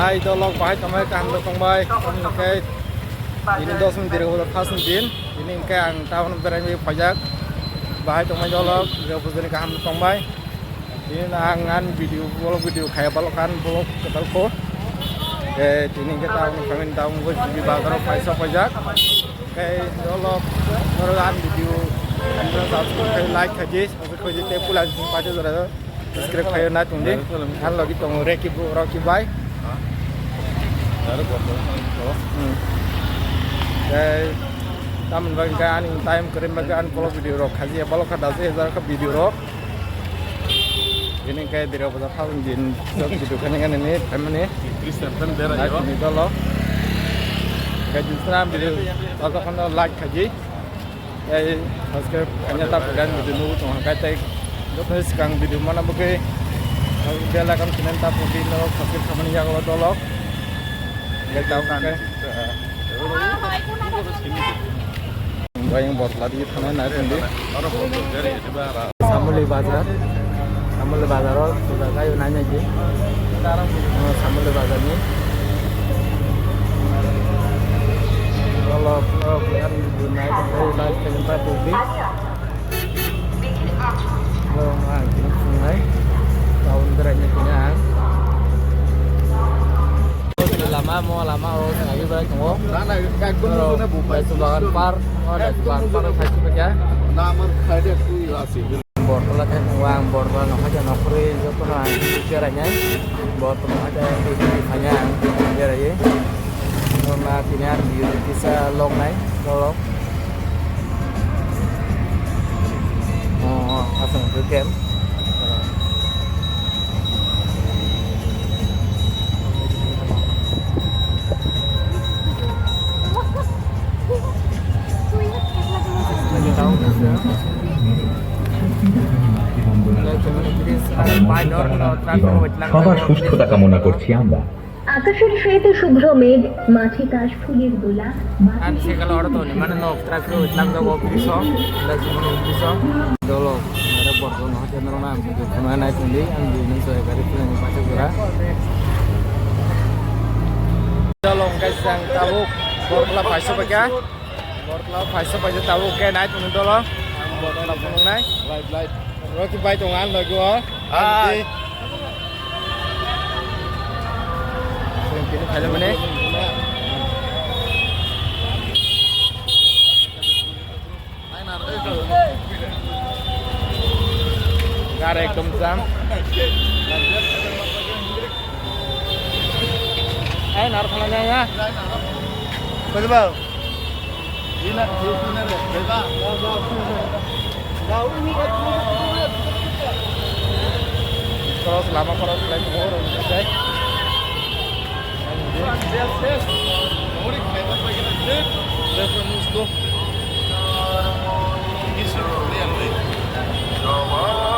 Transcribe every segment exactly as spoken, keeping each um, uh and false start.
Hai dolok, bahai tongmai, kaham tongbai. Tini dos minute diri holo first din. Ini hingke ang town berai bai phaijak. Bahai tongmai dolok, Durga Puja ni kaham tongbai. Ini ang an video, vlog video khai balok an vlog ketal ko. Eh, tini hingke town kami town ko jibi bazar o paisa phaijak. Kei dolok, oro ang video, like khaji, subscribe khaji, te pulan sing paja jora. Subscribe khayo na tungdi. Ang logi tongo Reki bo, Rocky bai. Hmm. Kei, tamun bagi ka ani time krim bagi an vlog video rok khaji, balok kha dasi hajar ka video rok. Ini kayak diri apa tak tahu jin jok gitu kan ini ini family. Christian kan bera yo. Ini dolo. Kayak jin sana video apa kan like khaji. Ya, subscribe hanya tak pegang video nunggu tuh kayak tai. Jok ni sekarang video mana bukai. Bel akam sinen tak pun no subscribe kami yang lo dolok. Kayak tahu kan. Bayang botla di thana na sini. Samuli bazar. Samuli bazar o sudah kayu nanya ji. Oh, Samuli bazar ni. Kalau kalau kelihatan di naik dari naik ke tempat publik. Kalau nggak kini sungai tahun terakhir punya. Lama mo lama o sengagi bai tongo. Daisu bagan par, o daisu bagan par o khaisi paikha. Bortola khe tongo ang, bortola no haja nokhrwi jotono ang berai nai. Bortola haja ang berai nai ang berai. Bortola tini ang kisa lok nai lok. Oh, asal ke kem. সবার সুস্থতা কামনা করছি আমরা। আকাশের শ্বেত শুভ্র মেঘ, মাঠে কাশ ফুলের দোলা, বাতাসে সেকালে অর্থ নেই, মানে, no, traffic light lang jago, police o, like, police o. Dolo, mere bordo no, chendro na, ang video khuna nai tungdi, ang video nai soya gari khuna ni pacha gura. Dolo, guys, ang tabuk, bordo la paisa paikha. Bordo la paisa paikha tabuk, ke nai tungdi dolo, ang bordo la phunuk nai. Light, light. Rocky bai tongo ang logi o. Hai. Sini kini khaile mane. Gar ekdom jam. Ai nar khala ya. Koi ba? Cross lama cross lai mo ro sai.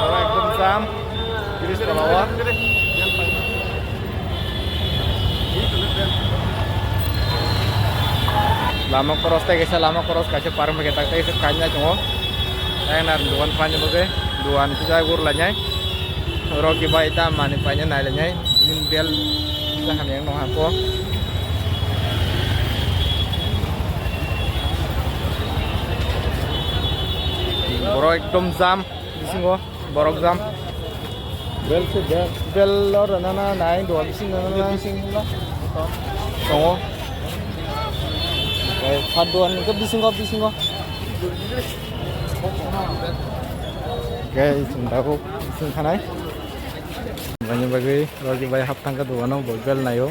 Ora ekdom jam. Bridge tola o. Lama cross tei kaisa lama cross kaisa parma khe tak tei kaisa kanya tongo. Tei na duan pani bagwi duan kisa gur lainai. Rocky bai ta mani paina nai lainai. Bel ta hamya no hapo. Boro ekdom jam bisingo. Borok jam. Bel se bel. Bel lo rana na nai do bising na na bising na. Tongo. Eh, phat do an ke bisingo bisingo. Guys, sindako bising khanai. Bani bagwi Rocky bai hap thangka do ano bel nayo.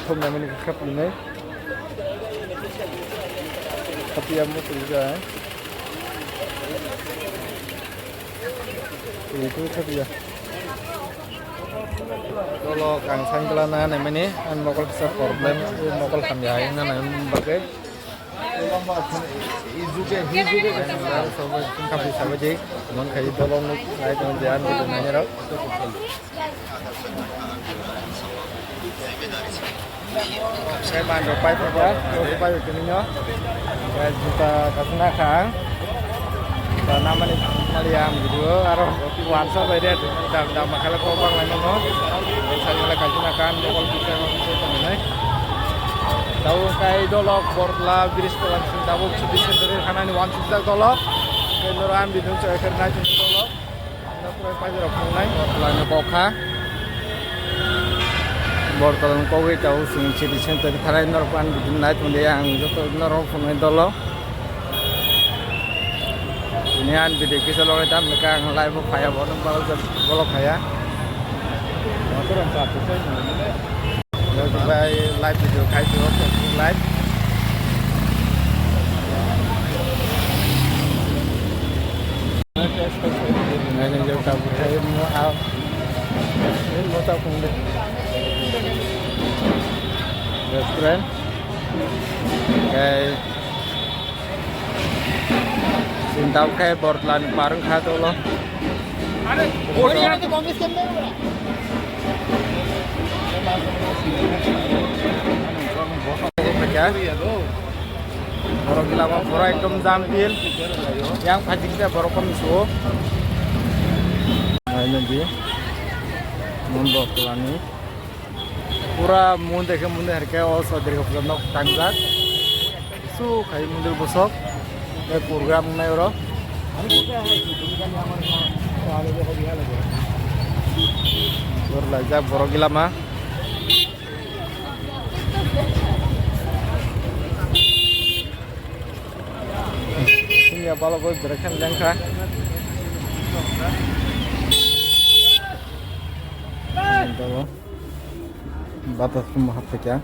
Thum na mani khap ni nai. Khap ya mo tu ja. Itu khapiya. Dolo kang sangkla na naimani, an mokol kisa problem, mokol hamya hai na nai bagwi. Sobo khapi sabai di, mon khai dolo nuk lai tong jan gitu nanya rok. Khe ban rok pai phaikha, rok pai tini no. Khe juta kasna kha ang. Juta namani mali ang video aro wansa bai de dam dam khala ko bang lai no. Sai mala kasna kha ang, mokol kisa. Tabuk kai dolok Bortla bridge tola sing tabuk city center hanani wansukjak dolok. Tei norok ang video se ekher nai sing dolok. Ang pura pajarok phungnai Bortla ni kokha. Bortla ni kogwi tabuk sing city center thanai norok ang video nai tongdi ang joto norok phungnai dolok. Ini an video kisa logai tam ka ang live o phaya bono balo jat bolo phaya. Bai live video khai tio Facebook live. Ini jauh kabur khai mo au. Ini mo ta phung de. Restaurant. Kai. Sintau khe Bortla ni parwng kha tolo. Borok gila ma pura ekdom jam pil. Yang phajik khe borok kom suo. Ai nang di. Mon Bortla ni. Pura mondir khe mondir hai khe o so Durga Puja nok tangjak. Su khai mondir bosok. Tei program wngnai oro. Tor laijak borok gila ma. Sini ya balok oi berekhan lengkha. Batas room hapkha.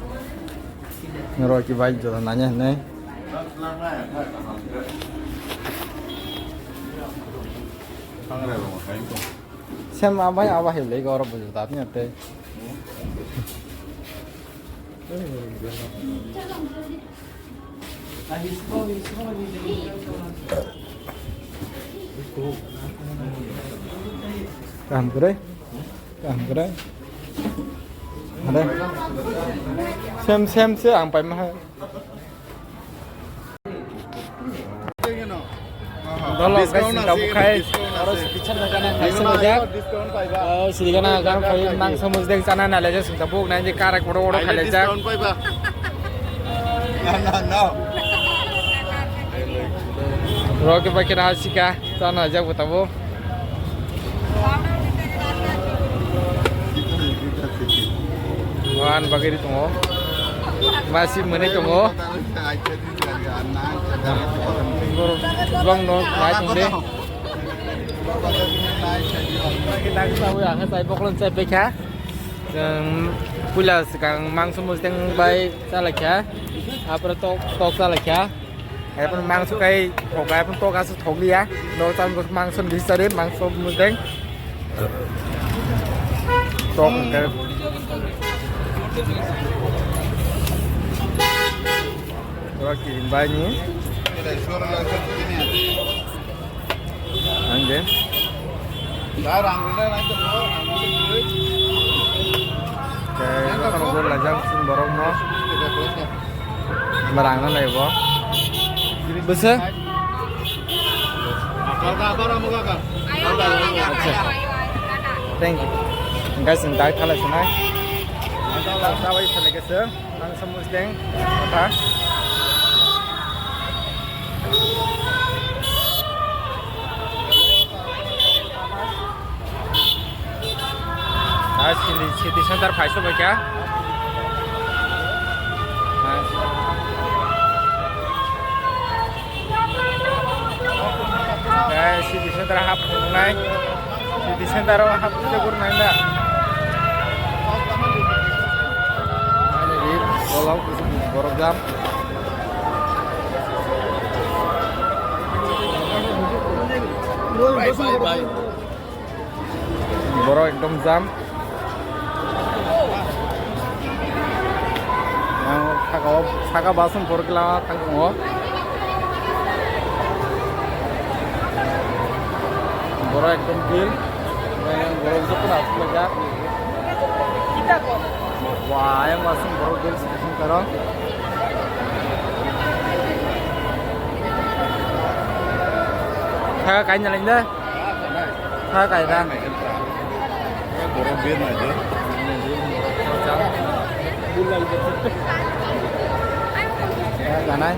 Noro ki bai joda nanya hinai. Sem abai aba hilai goro bujo dat nya te. Kaham kore? Kaham kore? Ada. Sem sem se ang pai ma. Dolo guys, sing tabuk khai. Oro sing bichar na gana khai sing jak. Oh, sing gana gana khai mangso mosdeng chana na leja sing tabuk na je karak oro oro khai leja. Roke pakai na sika chana jak bo tabuk. Wan bagiri tongo. Masi mene tongo. Bang no, nai tong de. Ang sai boklon sai pekha. Jeng pula sekang mangso mosdeng bai salakha. Apra tok tok salakha. Hai pun mangso kai thok, hai pun tok asu thok liya. No chan bus mangso bisari, mangso mudeng. Tok kai. Ora ki bai ni. Angge. Khe, jotono gol laijak chini borok no. Barang no nai bo. Bwswk? Acha. Thank you. Guys, ang dai thalai sanai. Ang dai thalai sanai. Ang samus deng, kota. Ah, city, city center phai sobai kha. Ah, city center hap nai. City center o hap se gur nai na. Borok jam. Bye, bye, bye. Borok ekdom jam. Ang saka o, saka bus ni borok lama thang tongo. Borok ekdom bil. Borok joto no asuk laijak. Wah, ayang bus ni borok bil sing sing karo. Saka kaina lain da. Ha, kaida. Borok bir naidi. Borok jam. Bul lagi. Kanai.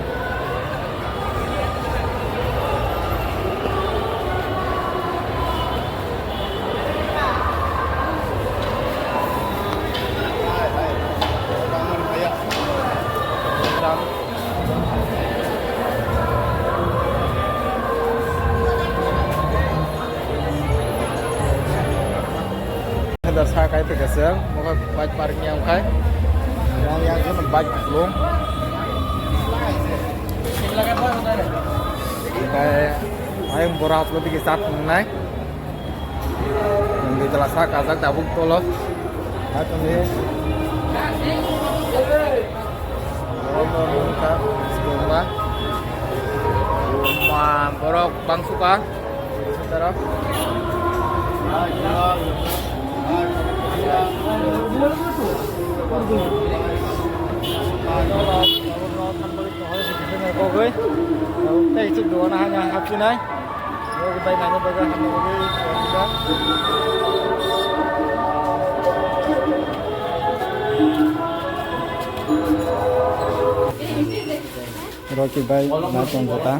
Ada sa kai pekasel, mokha bike parking yang kai. Yang yang tu bike belum. Kai, ayam bora upload di kisat mengenai. Yang di telah sa kazak tabuk tolo. Satu ni. Borok no wngkha, wngkha. Wah, borok bangsuka. Tara. Tei chuk duana hanya hapsinai. Bai nani bagwi hamya bagwi. Rocky bai na tong jata.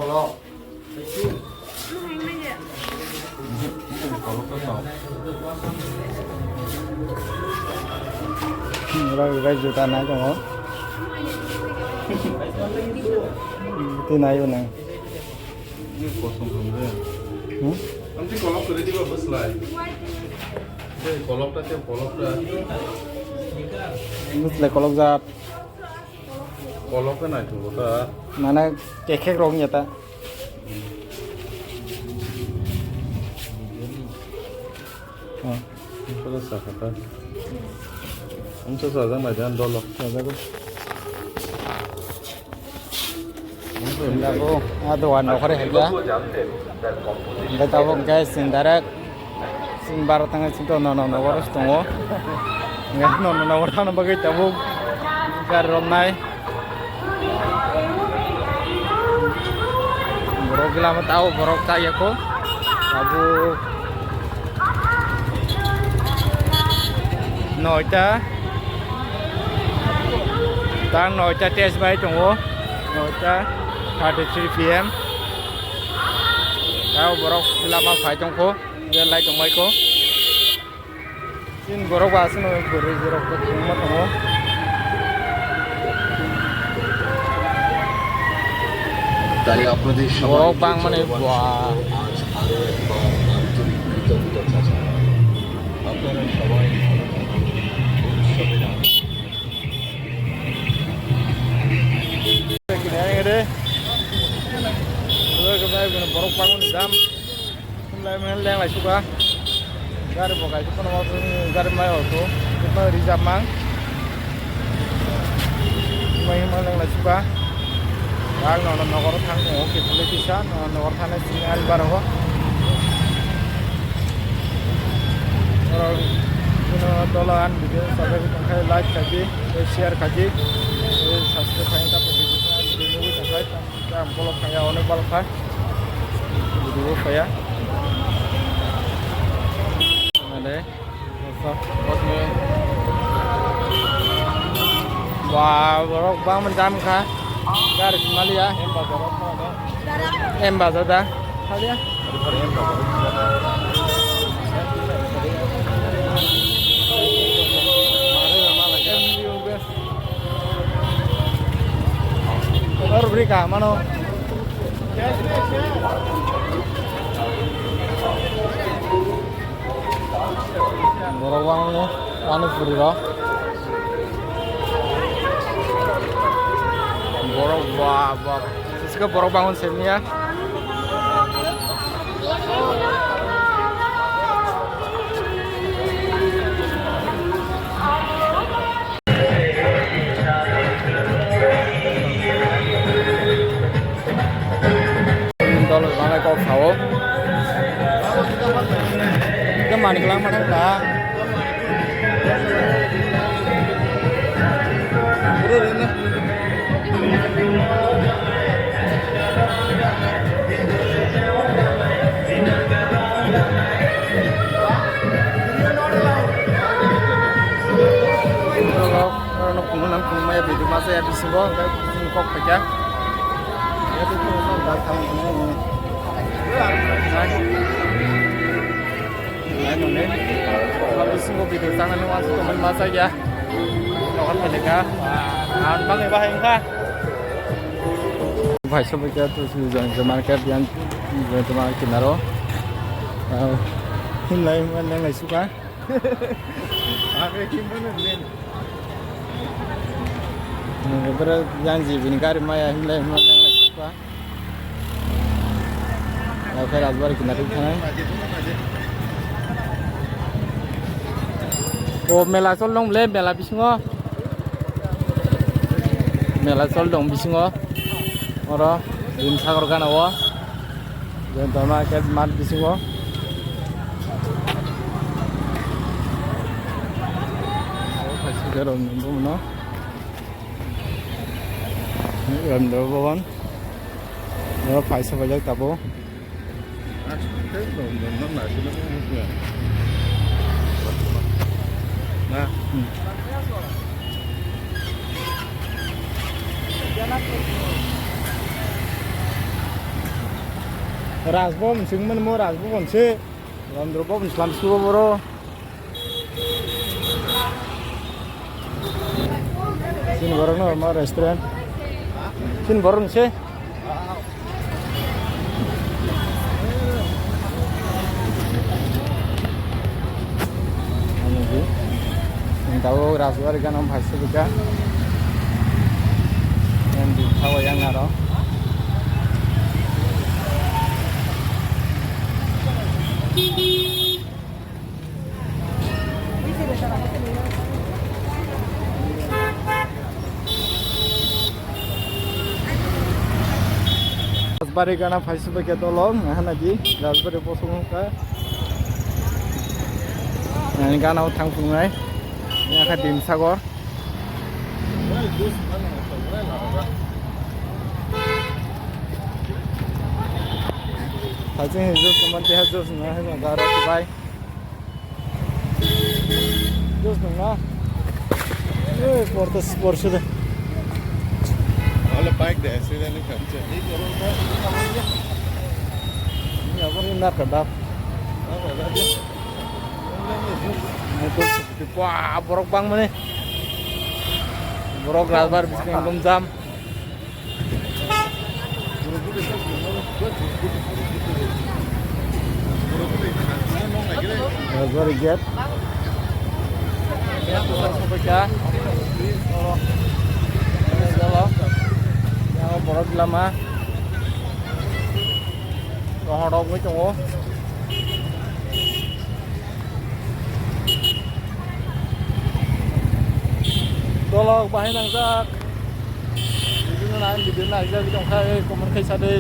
Rocky bai juta na tongo. Twi naio nang. Ini kosong khamre. Hmm? Nanti kolok kiri juga bus lai. Tei kolok ta, tei kolok ta. Bus lai kolok jat. Kolok ta nai tu ta. Mana kekhek rong ya ta. Oh. Ang sa sa ka ta. Ang sa sa jang na jan dolo. Sa sa ko. Sindako, ah, dogan nokore hai kha. Hingke tabok hingke sing direct sing bar tangwi sing to nono nogor tongo. Hingke nono nogor thangna bagwi tabok gari romnai. Borok lama tao borok ta yako. Tabuk. Noita. Tang noita test bai tongo. Noita thirty three P M. Tao borok lama phai tongkho. Belai tongbaikho. Chini borok ba aswkno bwrwi rok bo kwbangma tongo. তাই আপনাদের সবাইকে borok bangmani জনগণ ba সহ আজ আরো একবার আন্তরিক কৃতজ্ঞতা জানাই। আপনারা সবাই ভালো থাকুন। উৎসবের আনন্দ Borok bangmani jam. Lai mane leng lai suka. Gari bo kaisa kono ma gari mai auto. Kono reserve mang. Mai ma leng lai suka. Ang nono nogoro thang tongo, kifilai kisa nono nogor thani sini ani barogo. Oro kuno tola an video sabai tongkhai like khaidi, share khaidi, subscribe khaidi ta video nugwi tongkhai. Ang bolok phaiya, onek bolok phai. Video phaiya. Ade. Wah, borok bangma jam kha. Gari maliya. M bazar da. Haliya. Oro bwrwi kaham mano. Borok wngmani ani puri rok. Borok ba ba. Sika borok bangun semiya. Dol rwmani kok sao. Khe manwi kwlangma thangkha. Oro no phunuknang phunukmaya video masa ya bisingo, hwnkhe chini kok phaikha. Bisingo video channel ni wansuk tongmani masa ya. Nohor phailika. Ang bangni bahai wngkha. Bhai sobai khe to si jong jong market yan jong jong market kinaro. Himlai himlai nang lai suka. Ake himlai nang. Bro yang ji bini gari maya himlai himlai nang lai suka. Oke, Rajbari kinari thanai. O mela chol dong le, mela bisingo. Mela chol dong bisingo. Oro, Rimsagor gana o. Jentama ke mat bisingo. O, kaisa ke rom nunggu mano. Ramdev Bhavan. Oro phaisa paijak tabuk. Raj Bhavan se wngmani mo, Raj Bhavan se. Ramdev Bhavan slam subo boro. Chini borok no ma restaurant. Chini borok ni se. Ang tabuk Rajbari gana phaisukha. Yang di thawa yang naro. Rajbari gana phaisukha khe dolo, nahana di, Rajbari bosong kha. Ani gana o thang phungnai, yakha Dimsagor. Phaiching juice naman, teha juice na hai na gara bai. Juice nung na. Eh, porta sport sudah. Wala bike de, sida ni kancha. Ini apa ni, nar kadap. Wah, borok bang mane. Borok Rajbari bising ekdom jam. Rajbari gate. Yang borok lama. Rohorok wngwi tongo. Dolok bahai nangjak. Video no nai, video naijak tongkha, ei comment khai sa de.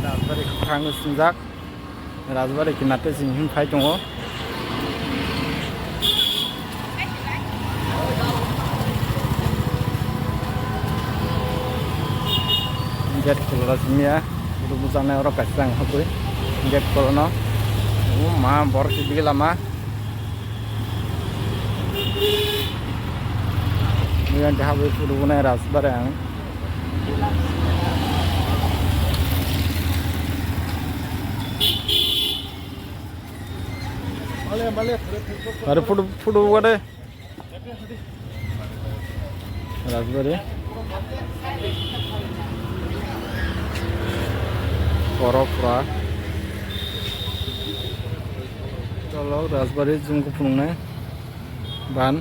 Rajbari kwkhwrang no swngjak. Rajbari kinate chwng him phai tongo. Gate khulora simiya, guru bujana oro kaisa ang hapui. Gate kholono. O ma, borok si bigi lama. Yang habui photo bunai Rajbari ang. Are photo, photo bade. Rajbari. Borok pura. Cholo Rajbari jung kuphungnai. Ban.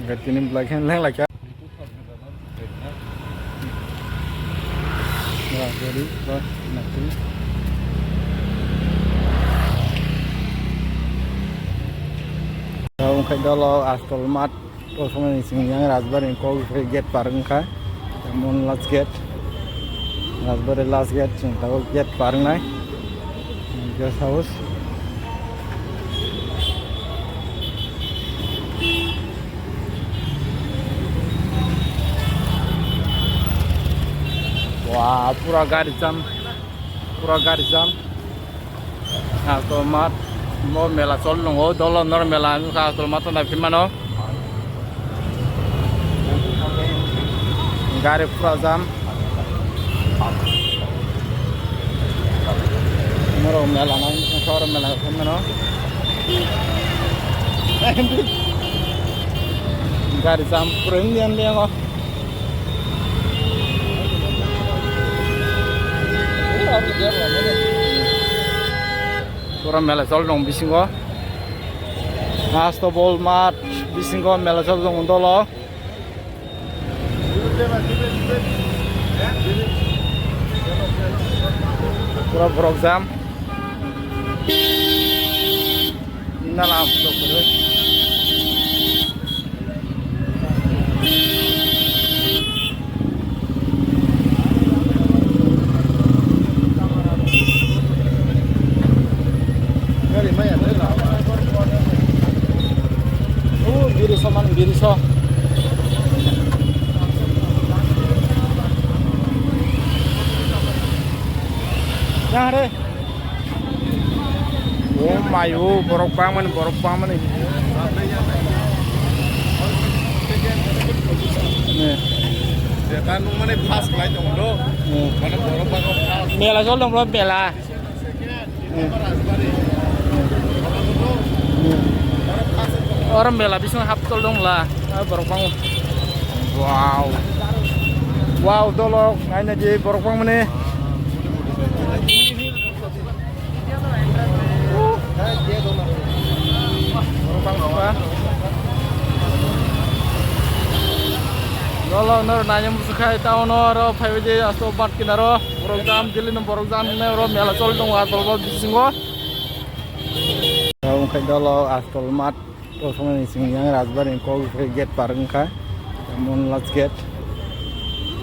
Gatini belai khe leng laikha. Ya, jadi, bos, nanti. Tabuk khai dolo Astol Mart. Kosong ni sing yang Rajbari ni kok gate par wngkha. Mon last gate. Rajbari last gate, chwng tabuk gate par wngnai. Guest house. Wah, pura gari jam. Pura gari jam. Astol Mart, mo mela chol nungo, dolo nor mela wngkha Astol Mart nai phimano. Gari pura jam. Norok mela nang, oro mela khaimano. Gari jam pura Indian biyango. Pura mela chol dong bisingo. Asto bol mat bisingo mela chol dong dolo. Pura borok jam. Nala am tok kore. Oh, biri so man, biri so. Yang re. Oh my, oh, borok bangmani, borok bangmani. Ne. Jeta nung mane first lai tong do. Ne. Mane borok bango first. Mela chol dong bro, mela. Ne. Ne. Oro mela bising hap chol dong la. Ah, borok bango. Wow. Wow, dolok, naina je borok bangmani. Dolo nor nanya musukhai town oro phaibaidi asto bat kinaro borok jam Delhi no borok jam ne oro mela chol tongo Asol bat bisingo. Oro wngkha dolo Asol mat. Kosongni simi yang Rajbari ni kok gate par wngkha. Mon last gate.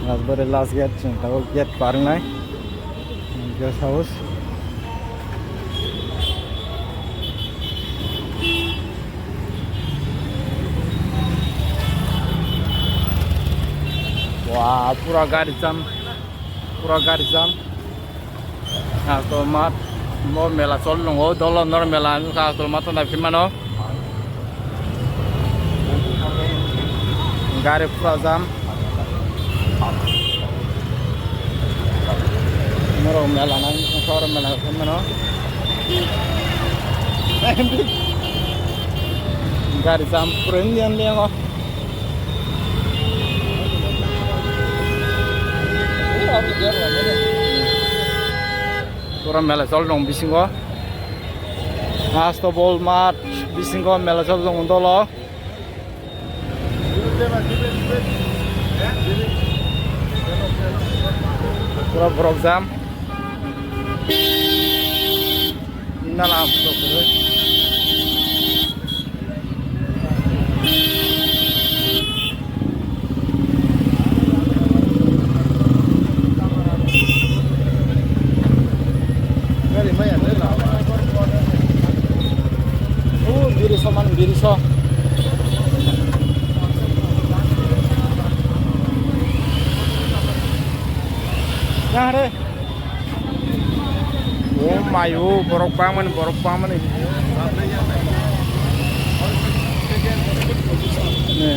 Rajbari last gate, chwng tabuk gate par wngnai. Guest house. Wah, pura gari jam. Pura gari jam. Asol mat, mo mela chol nungo, dolo nor mela wngkha Asol mat tanda phimano. Gari pura jam. Norok mela nang, oro mela phimano. Gari jam pura Indian biyango. Pura mela chol dong bisingo. Asto bol mat bisingo mela chol dong dolo. Pura borok jam. Nala am tok khe. Gari maya le la. Oh, biri so man, biri so. Yang re. Oh my, oh, borok bangmani, borok bangmani. Ne.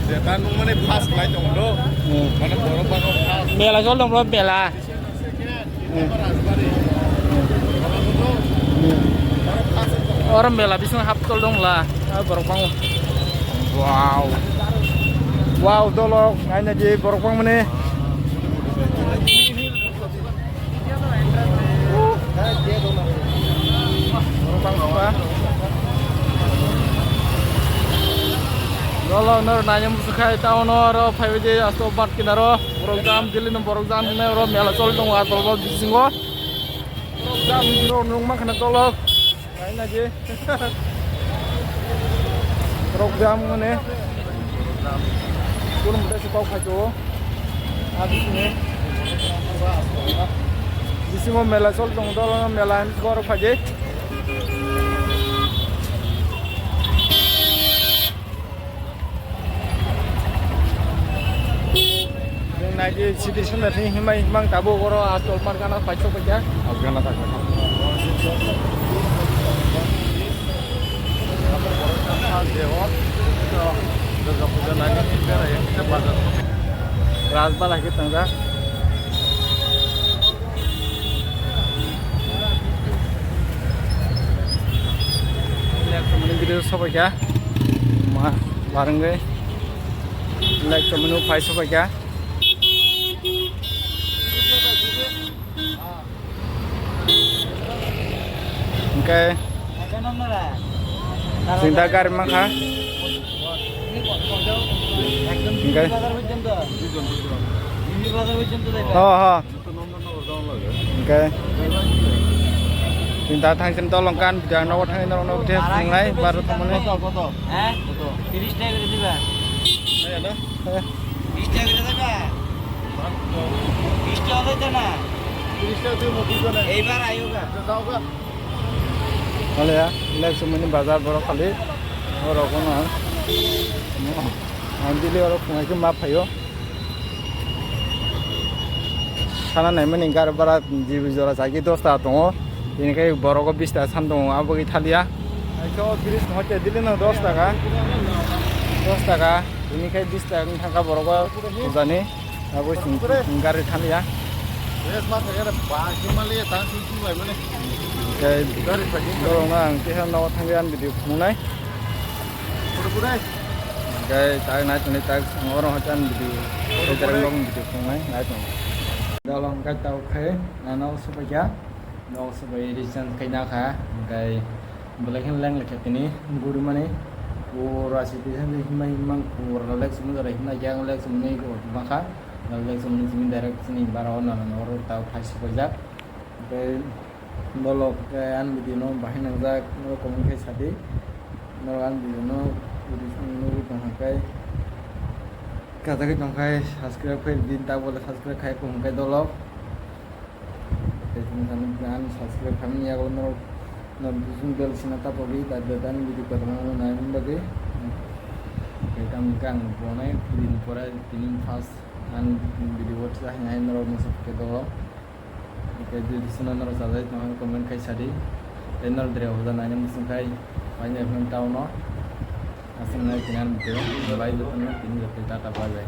Jeta nung mane first lai tong do. Ne. Mane borok bango first. Mela chol dong bro, mela. Ne. Ne. Oro mela bising hap chol dong la. Ah, borok bango. Wow. Wow, dolok, naina je borok bangmani. Dolo nor nanya musukhai town oro phaibaidi asto bat kinaro borok jam Delhi no borok jam hinai oro mela choli tongo Asol bat bisingo borok jam hinwi rok nung mankha na dolo naina je. Rok jam ngone. Kun mudai se kok khacho. Adi sini. Bisingo mela chol tong dolo mela ni gor phaje. Nai di city center ni himai himang tabo goro Asol mar gana paisok paikha. Asgana ta kha. Durga puja nai ni berai ekta bazar. Rajbala khe tongjak. Like chumani video sobaikha. Ma barangwi. Like chumani phai sobaikha. Hingke. Sinta gari mankha. Hingke. Ho, ho. Hingke. Sinta thangsin tolong kan, bidang nogo thangwi norok nogo tei thwnglai, baro thangmani. Koto, koto? Hah? Koto? Tiris taka gori diba? Ayo na. Eh. Bish taka gori diba? Bish taka gori diba na? Tiris taka dibo, dibo na. Eibar ayo ga. Jao ga. Hale ya, like chumani bazar borok khali. Borok kono. Ang dili oro phungai khe ma phaio. Sana naimani gari bara jibi jora chagi dos taka tongo. Tini khe borogo bis taka sam tongo, abo khe thalia. Aiko bridge no hoite dili no dos taka. Dos taka. Tini khe bis taka wng thangkha borogo pujani. Abo sing gari thalia. Tei borokno ang keha nogo thangwi ani video phunuknai. Tei tak nai tonwi tak oro hwnkhe ani video. Tei borokno video phunuknai nai tongo. Dalo hwnkhe tabuk khe ano swbaikha. Nok se bai recharge khai na kha, hingkai belai khe leng lekha tini guri mani. Pura siti se himai himang pura lek sumui jora himna yang lek sumui ko ma kha. Lek sumui simi direct sini bara o nana oro ta phai se paijak. Hingkai dolok ke an video no bahai nangjak no comment khai sadi. No an video no nugui tong hingkai kajagui tong khai subscribe khai din ta bole subscribe khai ko hingkai dolok. Tei chwng thani ani subscribe khamani yago norok notification bell sina tapogwi bai bai ani video kotorma nai bagwi. Tei tamo khe ang bonai din pore tini first ani video watch hai norok muchung khe dogo. Tei video sina norok chajai tongma comment khai sadi. Tei norok dere hoja naina muchung khai painai phone town o. Aswk nai tini ani video bai bai tini joto tata bye bye.